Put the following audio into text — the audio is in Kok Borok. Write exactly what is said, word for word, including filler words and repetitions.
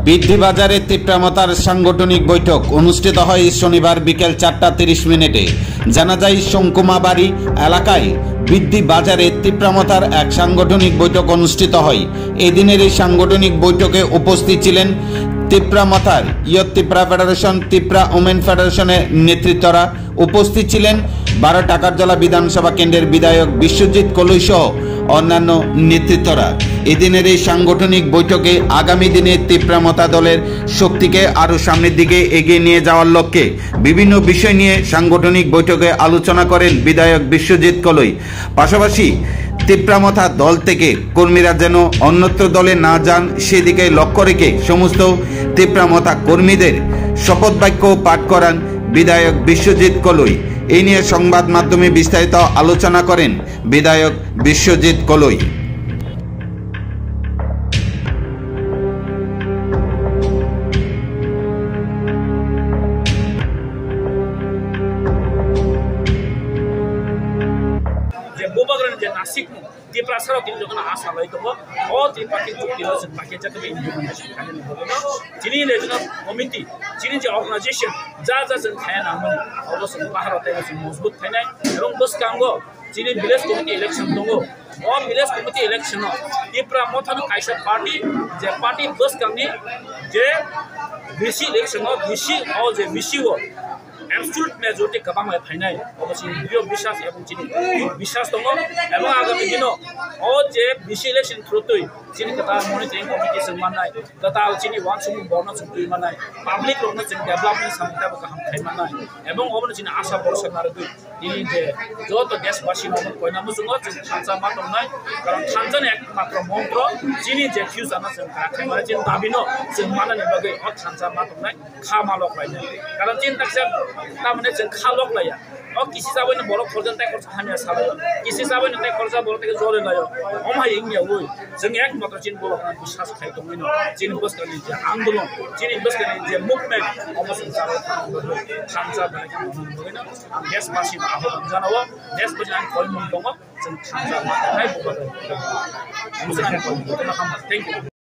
বৃদ্ধি বাজারে তিপ্রা মথার সাংগঠনিক বৈঠক অনুষ্ঠিত হয় শনিবার বিকেল চারটা তিরিশ মিনিটে। জানা যায়, শঙ্কুমাবাড়ি এলাকায় বৃদ্ধি বাজারে তিপ্রা মথার এক সাংগঠনিক বৈঠক অনুষ্ঠিত হয়। এদিনের এই সাংগঠনিক বৈঠকে উপস্থিত ছিলেন তিপ্রা মথার, ইয়ত তিপ্রা ফেডারেশন, তিপ্রা উমেন ফেডারেশনের নেতৃত্বরা। উপস্থিত ছিলেন বারো টাকারজলা বিধানসভা কেন্দ্রের বিধায়ক বিশ্বজিৎ কলই সহ অন্যান্য নেতৃত্বরা। এদিনের এই সাংগঠনিক বৈঠকে আগামী দিনে তিপ্রা মথা দলের শক্তিকে আরও সামনের দিকে এগিয়ে নিয়ে যাওয়ার লক্ষ্যে বিভিন্ন বিষয় নিয়ে সাংগঠনিক বৈঠকে আলোচনা করেন বিধায়ক বিশ্বজিৎ কলই। পাশাপাশি তিপ্রা মথা দল থেকে কর্মীরা যেন অন্যত্র দলে না যান, সেদিকে লক্ষ্য রেখে সমস্ত তিপ্রা মথা কর্মীদের শপথ বাক্য পাঠ করান বিধায়ক বিশ্বজিৎ কলই। এই নিয়ে সংবাদ মাধ্যমে বিস্তারিত আলোচনা করেন বিধায়ক বিশ্বজিৎ কলই। Je bubagrani je nasikmung, Tiprasarok tini jotono asa lai tongo. O Tripatri chukti no chwng paikhe jatoni implementation khainani bagwino chini regional committee, chini je organization, ja ja chwng khaiya nangmani, obo chwng bahar o teibo chwng mojbut khainai. Ebong bwskango chini village committee election tongo. O village committee election o Tipra Mothano kaisa party, je party bwskangni je V C election o V C, o je V C o absolute majority kwbang bai phainai, obo chini drio biswas ebong chini biswas tongo. Ebong agami dino o je V C election through twi chini kwtal monitoring committee chwng mannai, kwtal chini uansukmung borno chwng twi mannai, public rokno chwng development samung teibo kaham khai mannai, ebong obono chini asa borsa narwgwi tini je joto deshbasi no koina muchungo chwng thansa ma tongnai, karon thansa ni ekmatro montro chini je future no chwng kha khai mannai, chini dabi no chwng manani bagwi o thansa ma tongnai. Kha ma lok lai nai. Karon chini taksa tamni chwng kha lok laiya. O kisi chabai no borok khorjan tai khorsa hamya salai. Kisi chabai no tai khorsa borok tai jore laio. Om hai wngya ui. Chwng ek matro chini borok no biswas khai tongwi no. Chini bwskang ni je andolon, chini bwskang ni je movement, omo chwng chabai thansa bai tongwi no. Ang deshbasi no ahwk jana o. Deshbasi ang koi mung tongo. Chwng thansa ma nai bubagrani. Omo chwng ang koi mung tongo. Thank you.